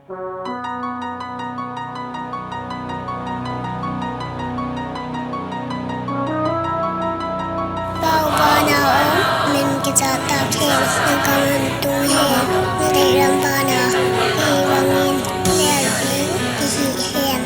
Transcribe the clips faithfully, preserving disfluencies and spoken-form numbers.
Pa upa na om, min kizahtak hen, na gam hong tung hen, na deihlam bang a, hiai bangin, lel ding i hi hen.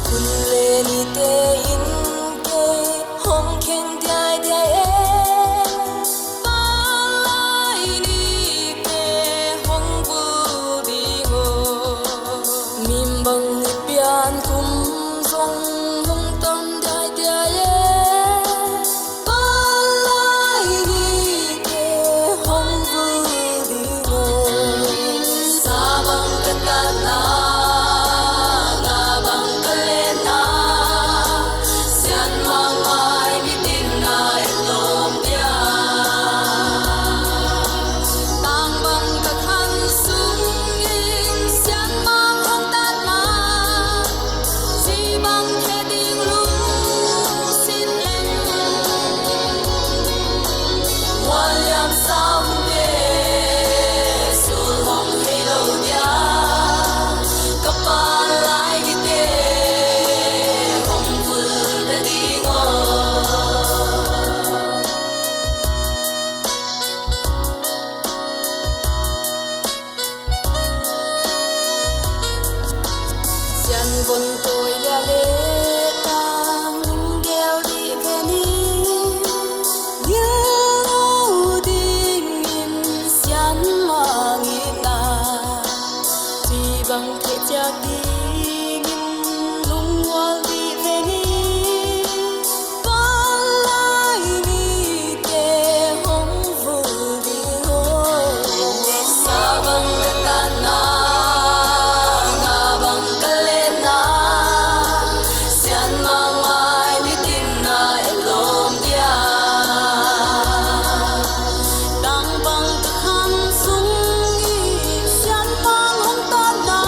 Hun leh nite in kei hong kheng diaidiai e, palai nite hong vul ding uh. Mim bang ni pian kum zong hong tam diaidiai e, palai nite hong vul ding uh. Sa bang ka tatna, nga bang ka lenna, sian mangmai mitin na e lom dia. Tang bang ka khan sung in sian mang hong tatna, zi bang khe ding lungsim leng. Mual liam sau te, sul hong hei lou dia, ka palai nite hong vul ta ding uh. Sian von toi lia le tang lunggel di ve ni, ngil lou ding in sian mang in a, zi bang khe chiak ding in lungmual di ve ni. Palai nite hong vul ding uh. Sa bang ka tatna, nga bang ka lenna, sian mangmai mitin na e lom dia. Tang bang ka khan sung in sian mang hong tatna,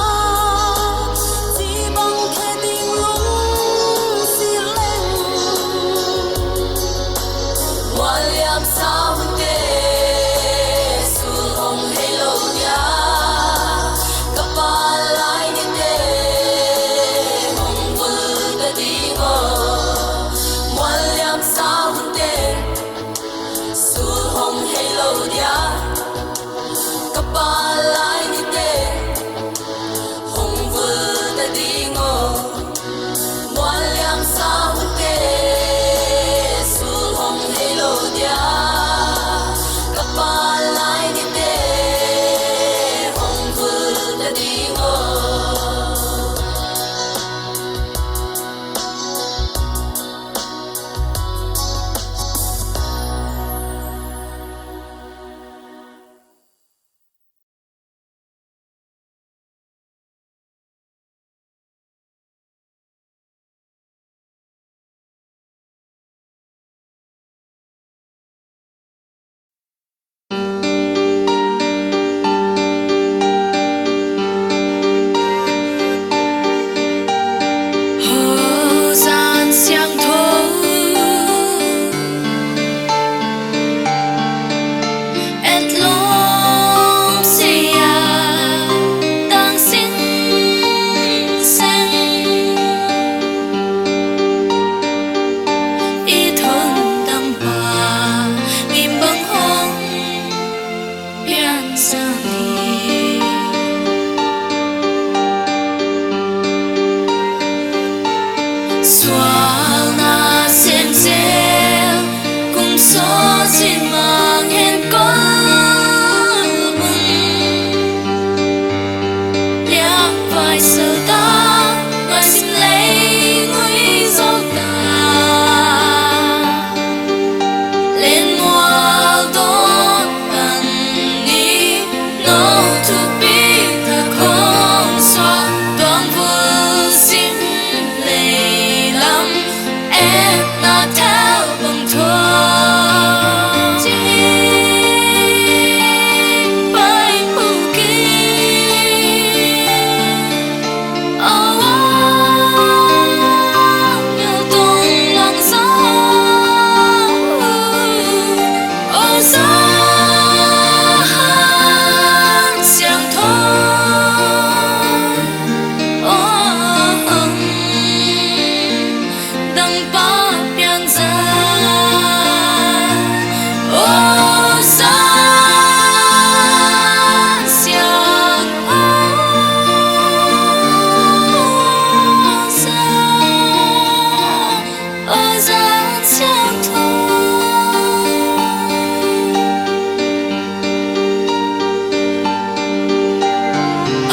A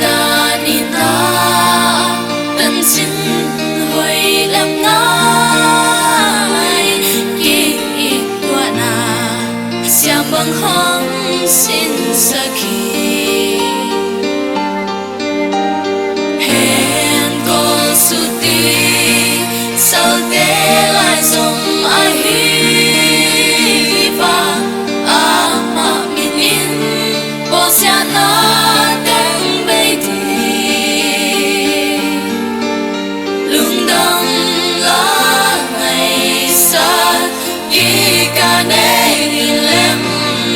dan in a tanchin hoih lemna i kituahna siam bang hong sinsak hi. Hen kol suti salte lai zong ahi va, amah min in bawlsiatna teng bei ding. Lungdam la ngaihsak kik a nei ni lem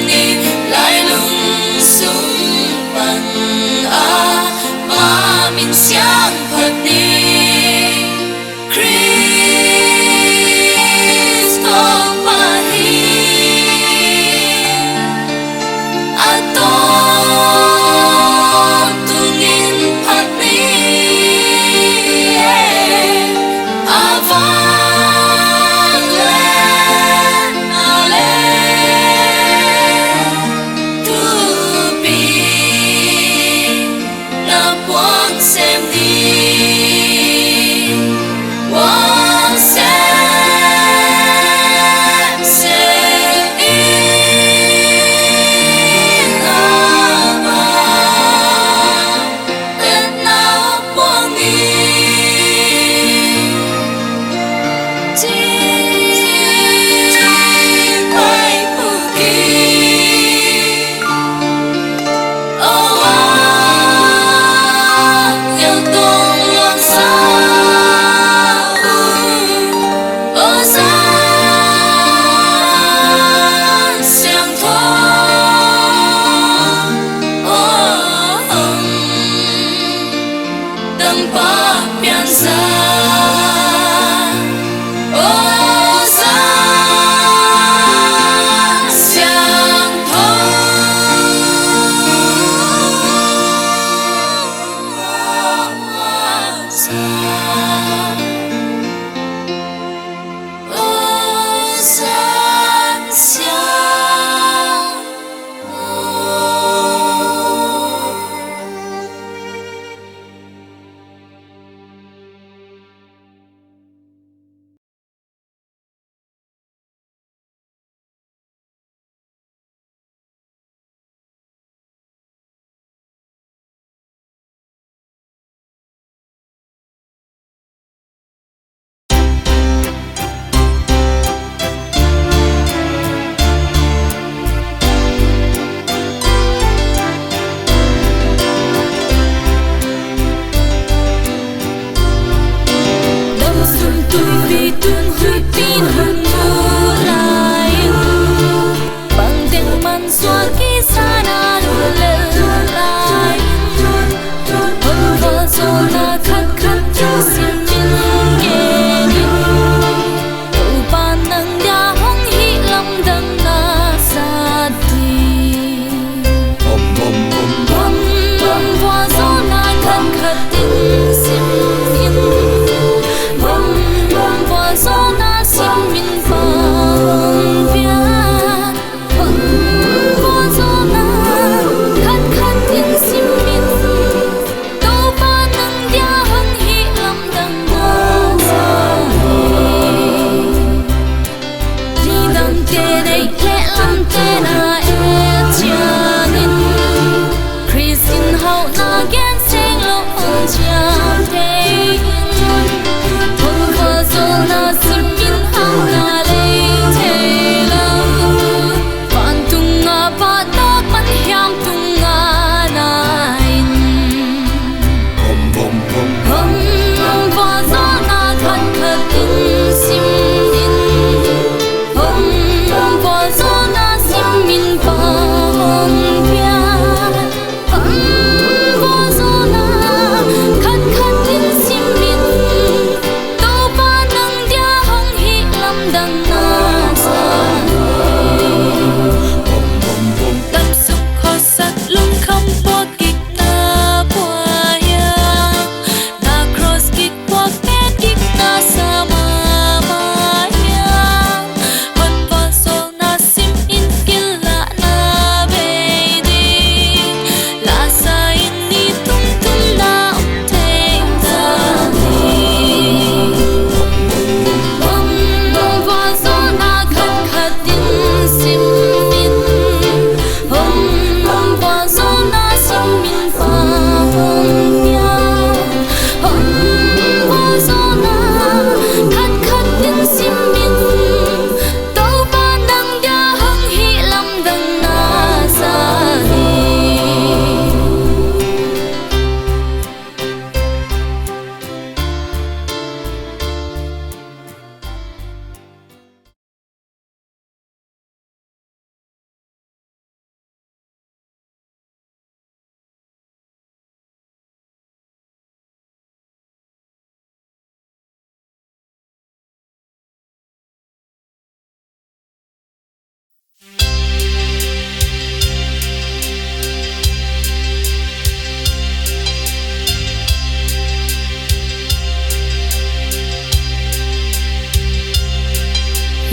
ni, lailung sung pan amah min siam phat ni. Khrist Toupa hi a tawntung in phat ni e, a vangliatna leh thupi na puang sem ni.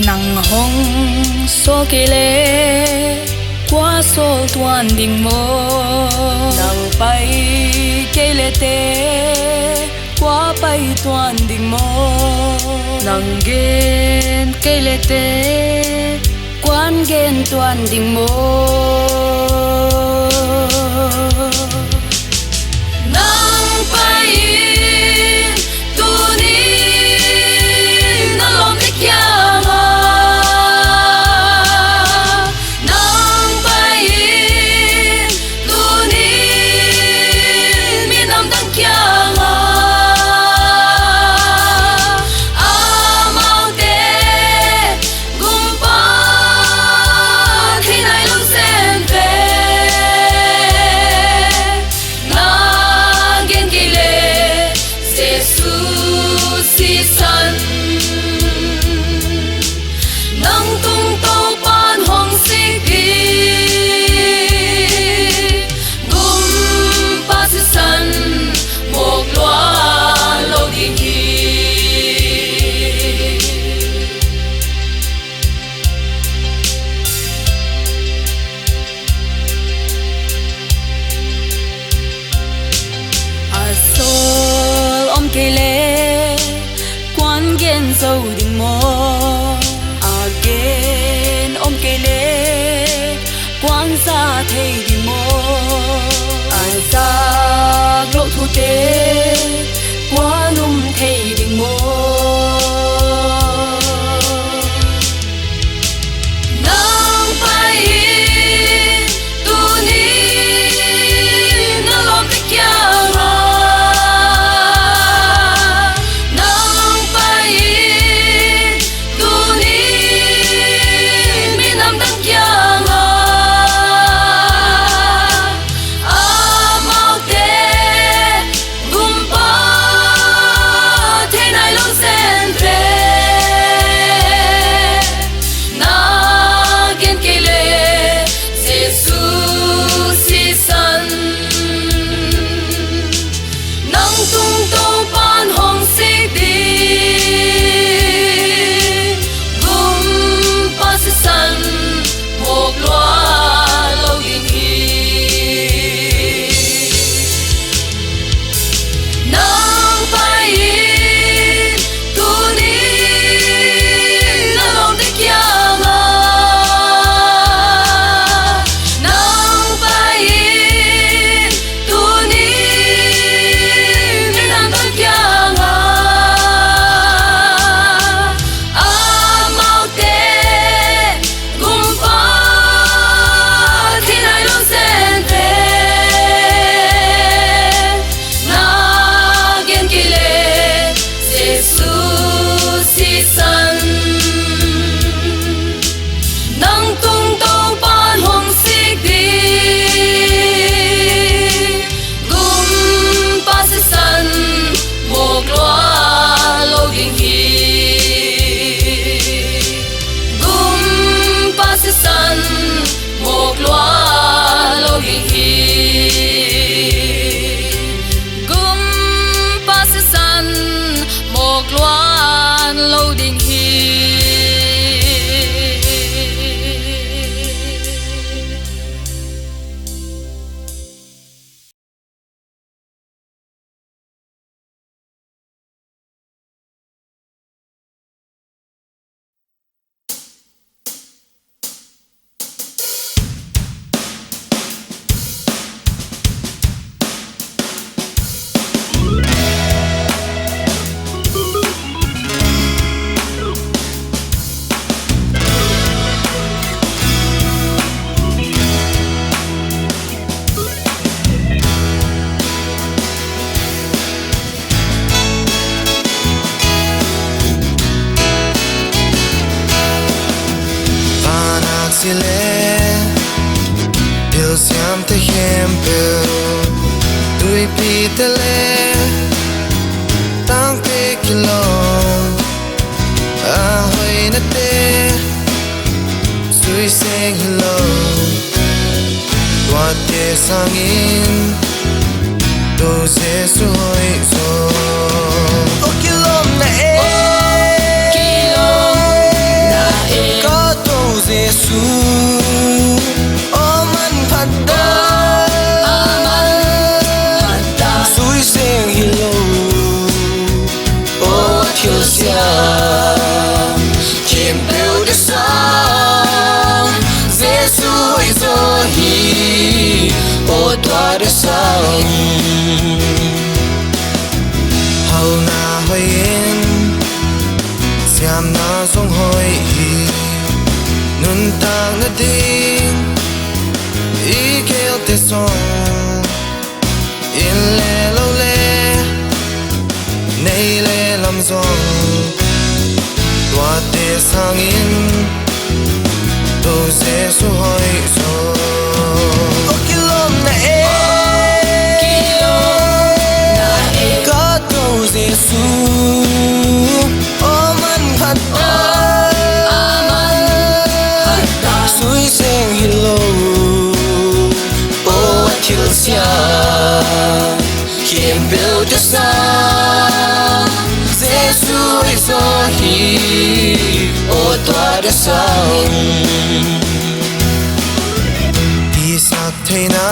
Nang hong sawl kei leh, kua sawl tuan ding maw? Nang pai kei leh teh, kua pai tuan ding maw? Nang gen kei leh teh, kuan gen tuan ding maw? Nang pai in, tuni'n na lawmte kiangah. Nang pai in, tuni'n minam dang kiangah. Amaute, Gumpa thei nailou zen pen, na gen kei leh, Jesu sisan. Nang tung Toupa'n hong sik ding, Gumpa sisan, mawk luat lou ding hi. A sawl om kei leh, kuan gen zou ding maw? A gen om kei leh, kuan za thei ding maw? A zak louh thute, kuan um thei ding maw? Nang pai in, tuni'n na lawmte kiangah. Nang pai in, tuni'n minam dang kiangah. Amaute, Gumpa thei nailou zen pen, na gen kei leh, Jesu sisan. Nang tung Toupa'n hong sik ding, Gumpa sisan, mawk luat lou ding hi. Nang pai in, tuni'n na lawmte kiangah. Nang pai in, tuni'n minam dang kiangah. Amaute, Gumpa thei nailou zen pen, na gen kei leh, Jesu sisan. Nang tung Toupa'n hong sik ding, Gumpa sisan, mawk luat lou ding hi. Gumpa sisan, mawk luat lou ding hi. Gumpa sisan, mawk luat lou ding hi. Panak si leh, thil siamte khempeuh, tuipite leh, tangte kilawm, a hoihnate, sui se Sangin Tou Jesu hoih zaw. O kilawm na e. Ka Tou Jesu, aw manpha dan. Sui seng hilou, aw thil siam. Khempeuh te sang Jesu hoih zaw hi, aw tua te sang. Hauhna hoih in, siamna zong hoih hi. Nuntakna ding i gel te zong, inn leh lou leh nei leh lam zong, tuate sangin Tou Jesu hoih zaw. O kilawm na e. Ka Tou Jesu, aw manpha dan. Sui seng hilou, aw thil siam. Khempeuh te sang Jesu hoih zaw hi, aw tua te sang. Tihsak theihna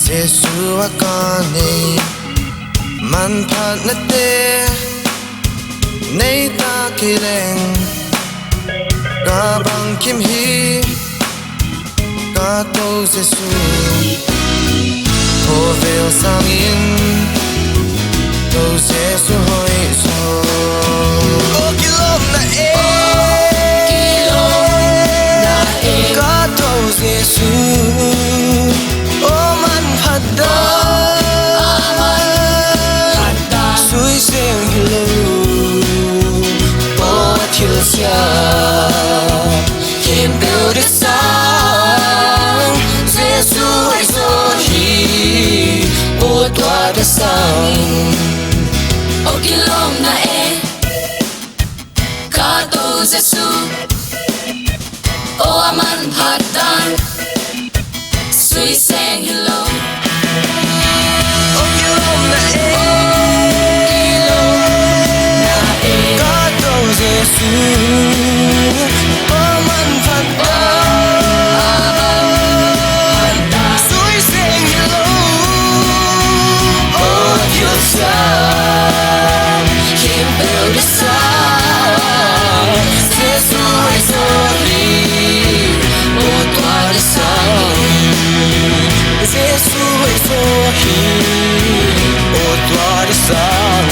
Jesu ah ka nei, manphatna te nei ta kei leng, ka bangkim hi ka Tou Jesu. Khovel sangin Tou Jesu hoih zaw. O kilawm na e. Ka Tou Jesu, aw manpha dan. Sui seng hilou, aw thil siam. Khempeuh te sang Jesu hoih zaw hi, aw tua te sang. O kilawm na e. Ka Tou Jesu, aw manpha dan. Sui seng hilou. O kilawm na e. Ka Tou Jesu, aw manpha dan. Sui seng hilou, aw thil siam. Khempeuh te sang Jesu hoih zaw hi, aw tua te sang. Jesu hoih zaw hi, aw tua te sang.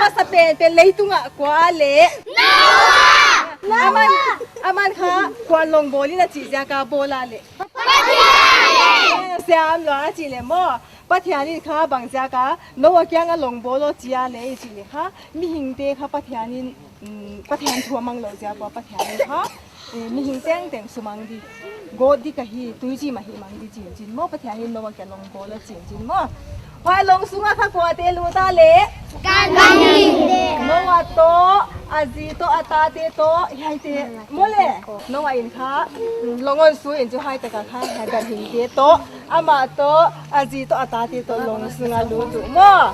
Sa pen pen leitung ah kua leh? Noah! Aman, aman kha kua long bawl in a chih ziak a bawl a leh? Pathian! Siam lua a chih leh maw. Pathian in kha bang ziak a Noah kiang a long bawl aw chi a leh i chih leh kha, mihingte kha Pathian in, mm, Pathian thu a mang lou ziak a Pathian in kha, eh, mihing tengteng sumang di, gawt di ka hi, tuichim ah hihmang di chi in chin maw, Pathian in Noah kiang long bawl a chi in chin maw. Huai long sung a kha kuate lut a leh? Ganhing. Noah toh, a zi toh, a tate toh, hiaite maw leh. Noah in kha, mm, long hon sui in chu hiai tak a kha, hiai ganhingte toh, amah toh, a zi toh, a tate toh long sung a lut uh maw.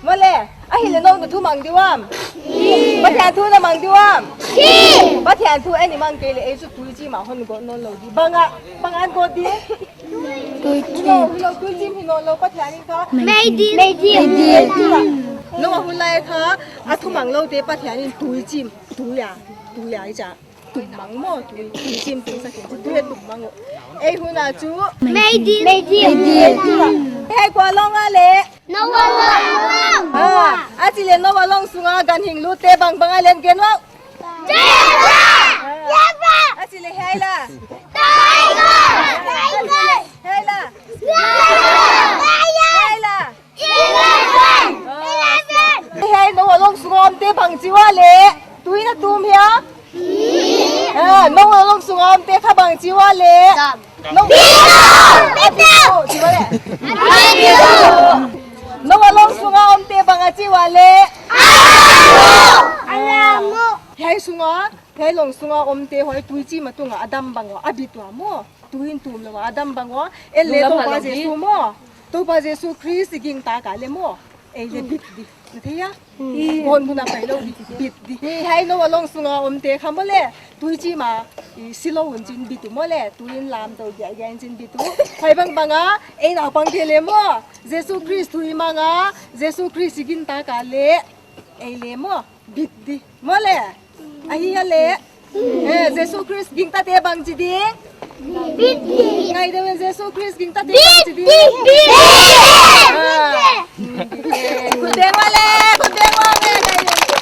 Maw leh, ahihleh nou na thumang di uam? Pathian thu na mang di uam? Pathian thu ei i mang kei leh ei chu tuichim ah hon gawt nawn lou di. Bang a, bang a gawt di? Tuichim. Hilou, hilou, tuichim hi nawn lou, Pathian in kha. Mei di. Mei di. Mei di. Noah hun lai kha, a thumang loute Pathian in tuichim, tui a, tui a i cha. Tum mang maw, tui, tuichim tui sak in, tui a tum mang uh. Ei hun a chu. Mei di. Mei di. Mei di. Hiai kua long a leh? Noah long. Ah, a chih leh Noah long sung a ganhing lutte bangbang a leh gen uah? A chih leh hiai la? Hiai la? Hiai la? Hiai Noah long sung a omte bangchi ua leh? Tui in a tum hia? Ah, Noah long sung a omte kha bangchi ua leh? Dam. No. Bitu! Bitu! Bitu! Noah long sung a omte bang a chi ua leh? Alam uh! Alam uh! Hiai sung a, hiai long sung a omte huai tuichim a tung a a dam bang ua, a bit ua maw. Tui in tum lou a a dam bang ua, en leh Toupa Jesu maw. Toupa Jesu Khrist i gingta kei leh maw. Ei leh bit di. Na thei a? Kon buna pai lou di, bit di. Hiai Noah long sung a omte kha maw leh, tuichim a i si lou un chin bit uh maw leh, tui in lam tou giahgiah in chin bit uh. Huai bangbang a, ei naupangte leh maw, Jesu Khrist thu i mang a, Jesu Khrist i gingta kei leh, ei leh maw, bit di. Maw leh? Ahi a leh? Eh, Jesu Khrist gingtate bangchi ding? Bit di. Ngai deuh in Jesu Khrist gingtate bangchi ding? Bit di. Ah. Khut beng ua leh, khut beng ua leh, ngai deuh in.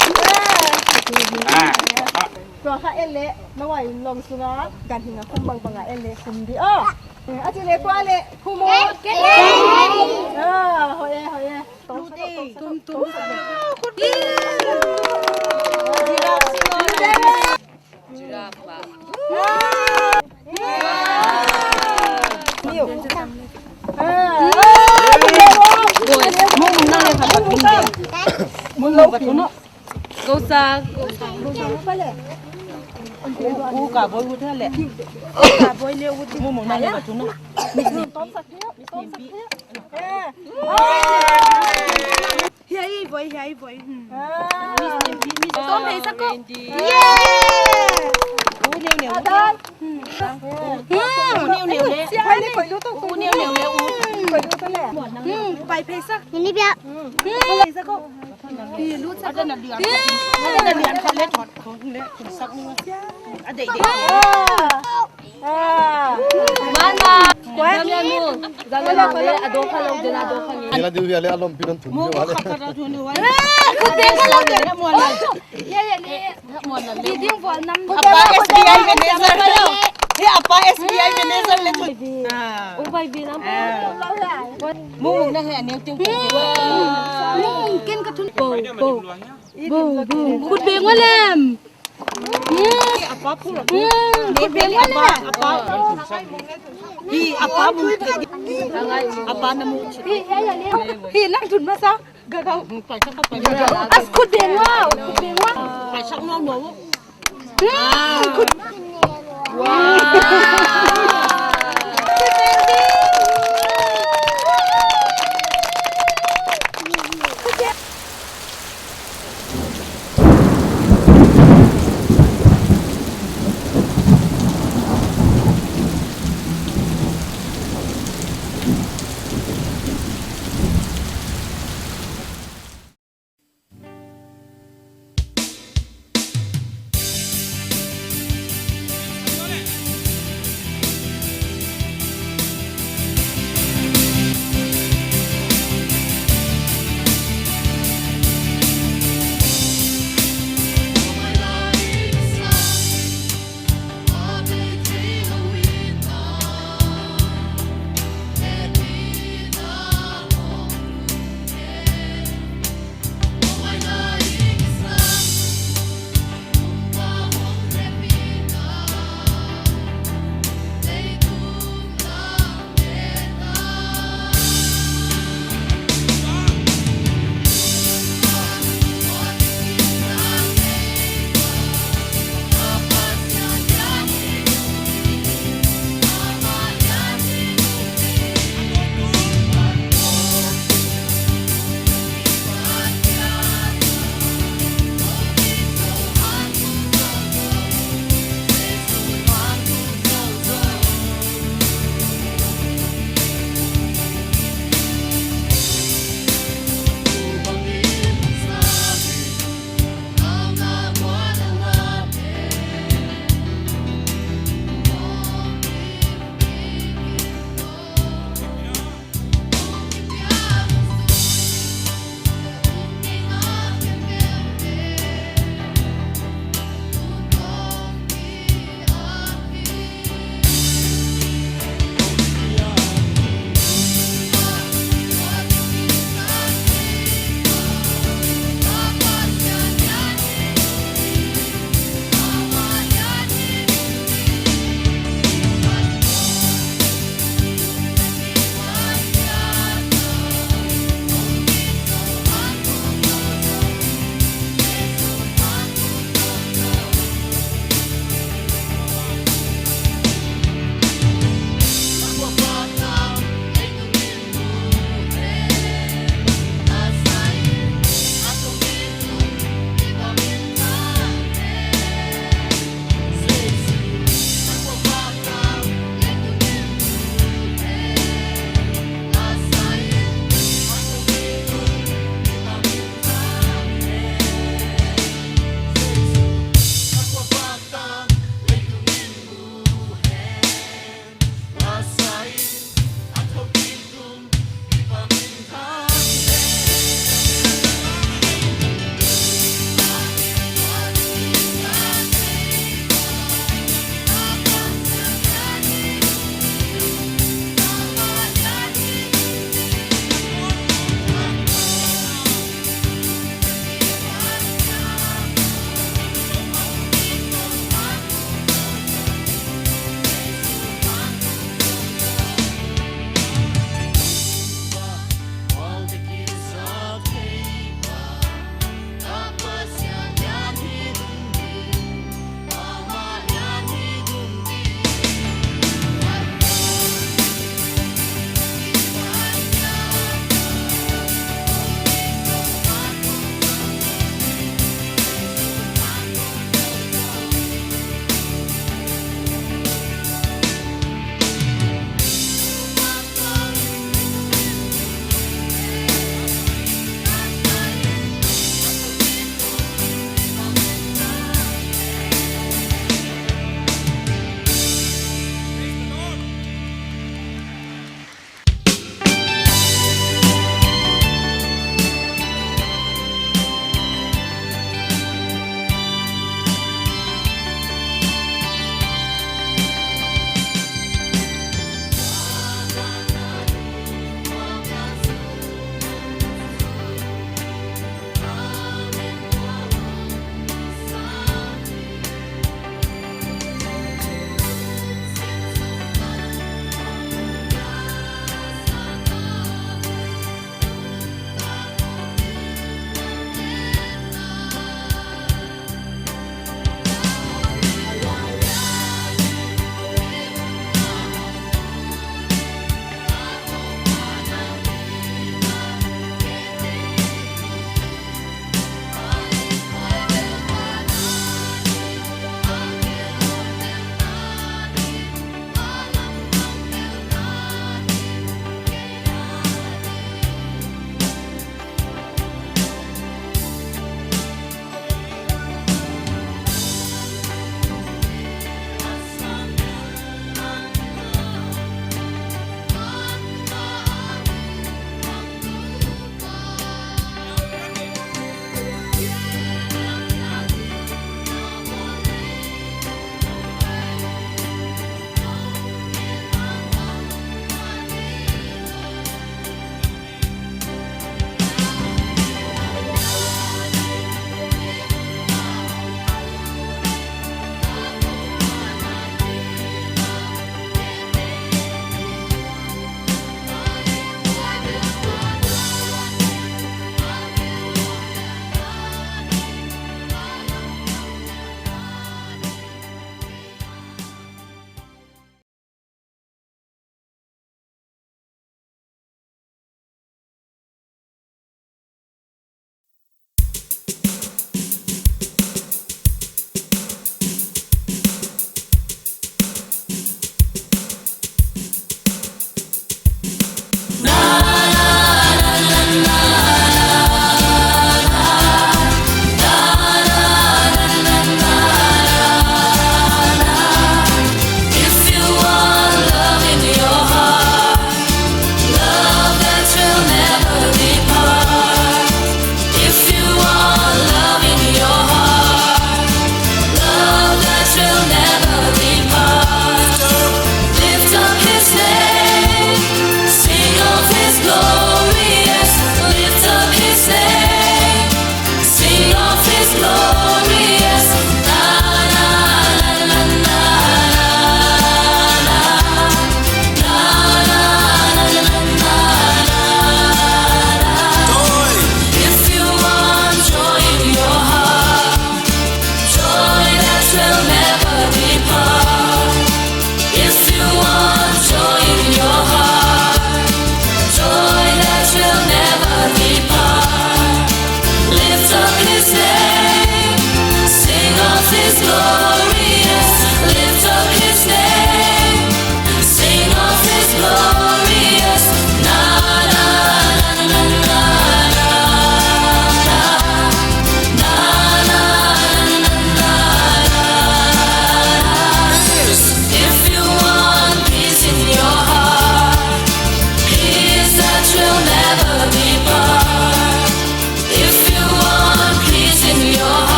Eh. Tua kha en leh, Noah in long sung a, ganhing a khum bangbang a en leh khum di aw. Eh, a chih leh kua leh, khum uh. Ah, hoih e, hoih e. Tum, tum. Mun lou kin. Go sa. U ka boi ut leh. U ka boi leh ut. Mu mu na leh ba tu na. Hiai boi, hiai boi. Hmm. Tom thei sak ko. Yeah. U neu neu. Hmm. U neu neu leh. U neu neu leh u. Hmm. Pai phei sak. Ni bia. Hmm. Phei sak ko. Ada na lian. Ada na lian kha leh thot ko leh sak ni. Ada deh. Ah. Mana? Kuat. Zamian mu. Zamian mu leh a dok kha lou, den a dok kha nge. Ila diu ya leh a lom pi non thum. Mu kha kha ra thun wa. Eh, khut beng kha lou den. Muan la. Ya, ya, leh. Muan la leh. Di ding vol nam. Apa S B I manager leh. He apa S B I manager leh thun. Ah. U bai bi nam. Ah. Mu na he aneu ting ting. Mu ken ka thun. Bo, bo. Bo, bo. Khut beng ua lem. Hmm. Apa pula. Hmm. Khut beng ua leh. Apa, apa. Hi, apa pula. Apa na mu. Hi, ya, ya, leh. Hi, lang thun masa. Gagau. As khut beng ua, khut beng ua. Pai sak no no. Hmm, khut. Wow.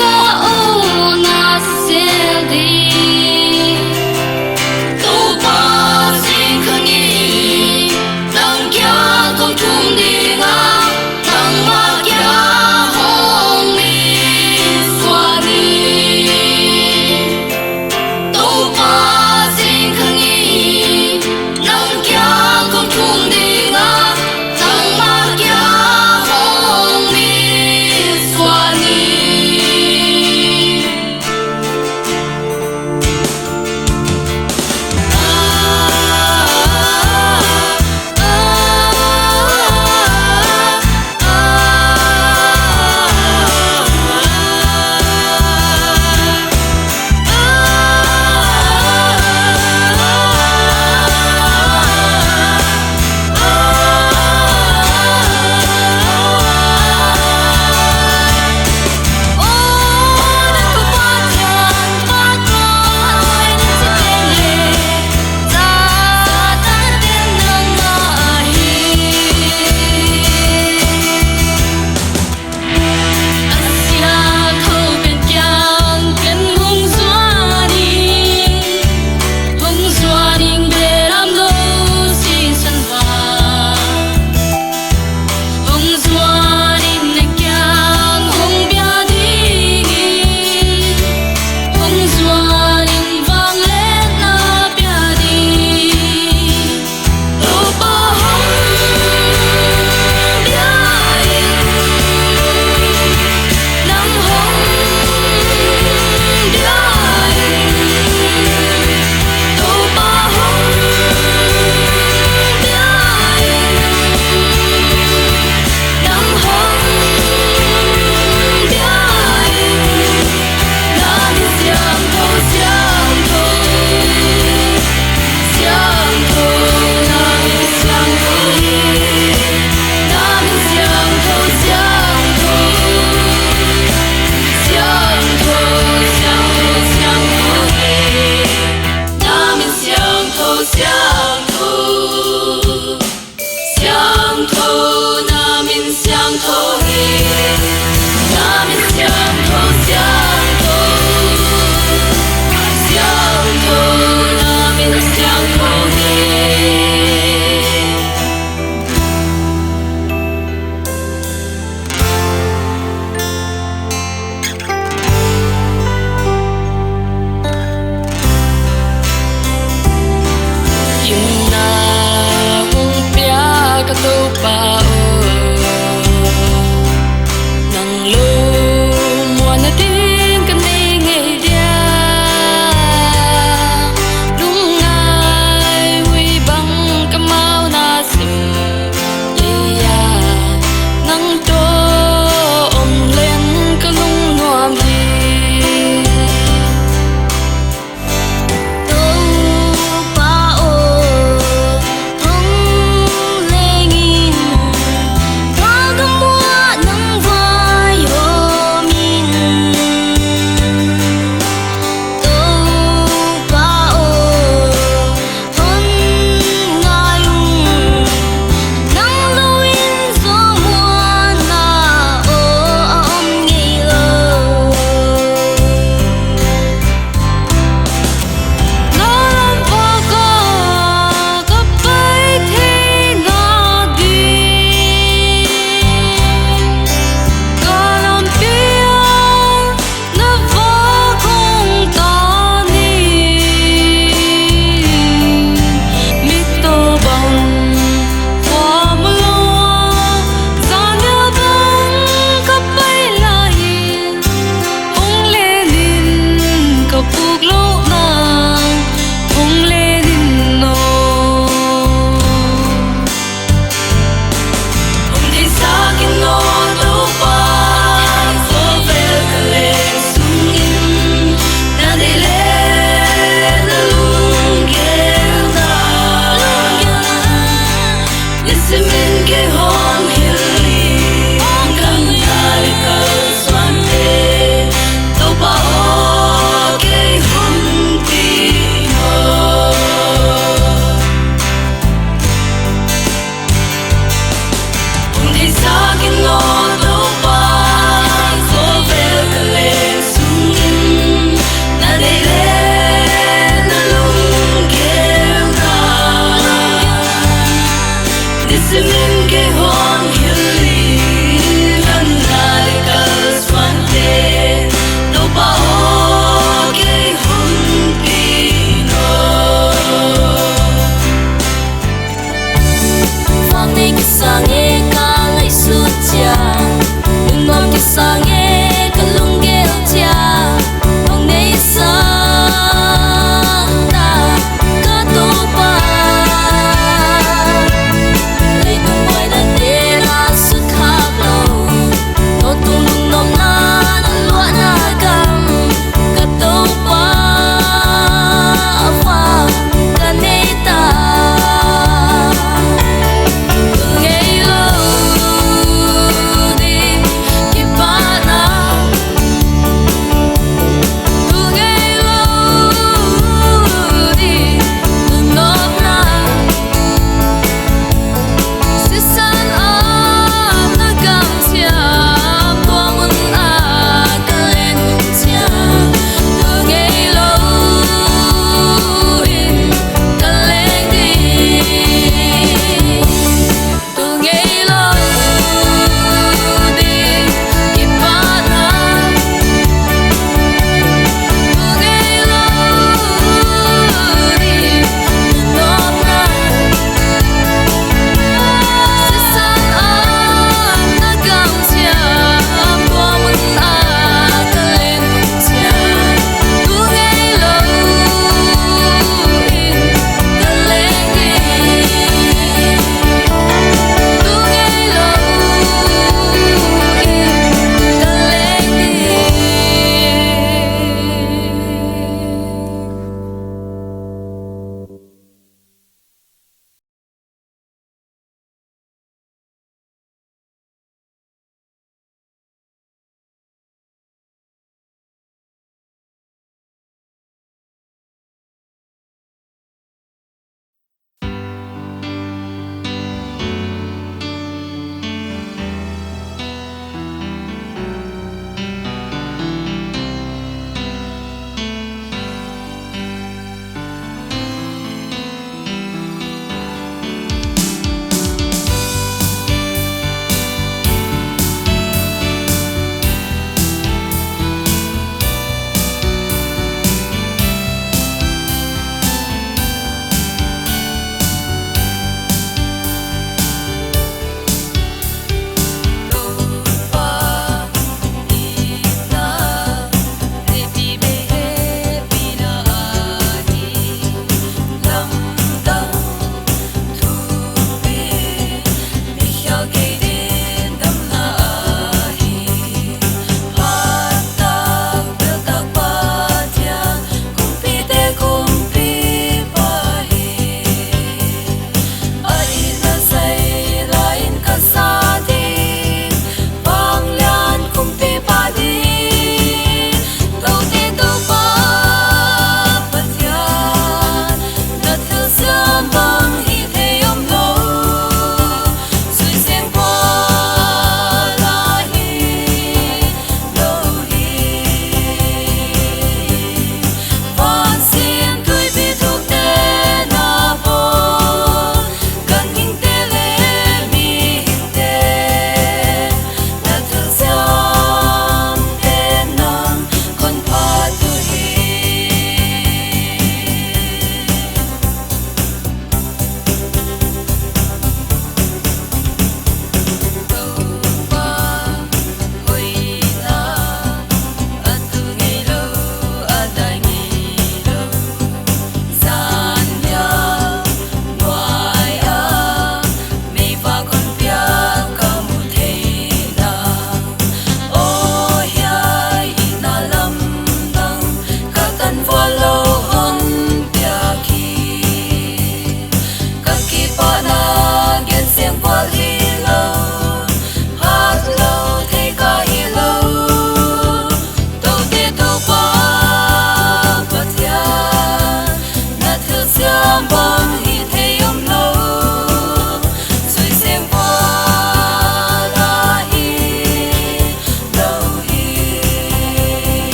Ka aw na sel di. Toupa, zing khang in nang kiang kong thum ding a, nangmah kiang hong min suan in. Toupa, zing khang in nang kiang kong thum ding a, nangmah kiang hong min suan in.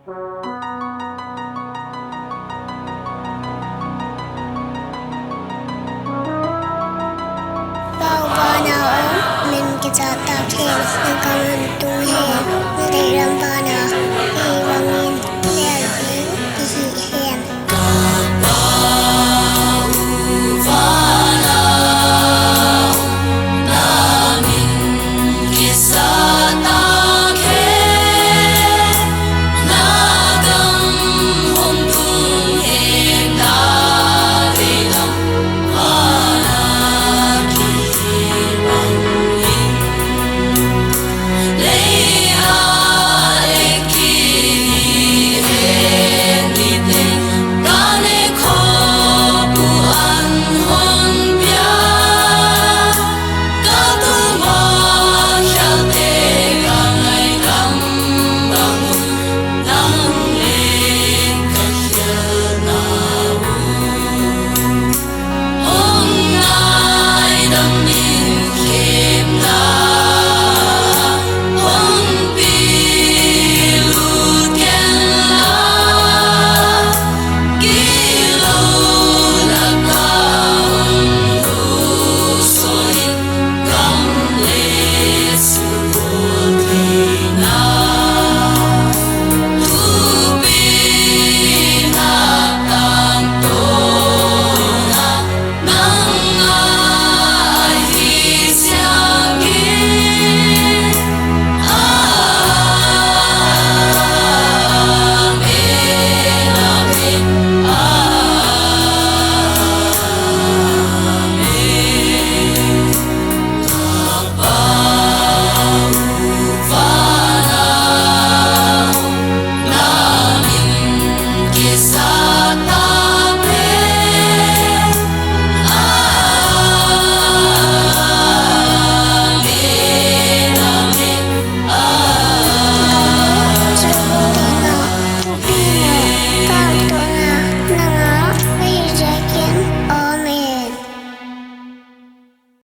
Pa upa na om, min kizahtak hen, na gam hon tung hen, na deihlam bang a, hiai bangin, hiai bangin, i hih hen.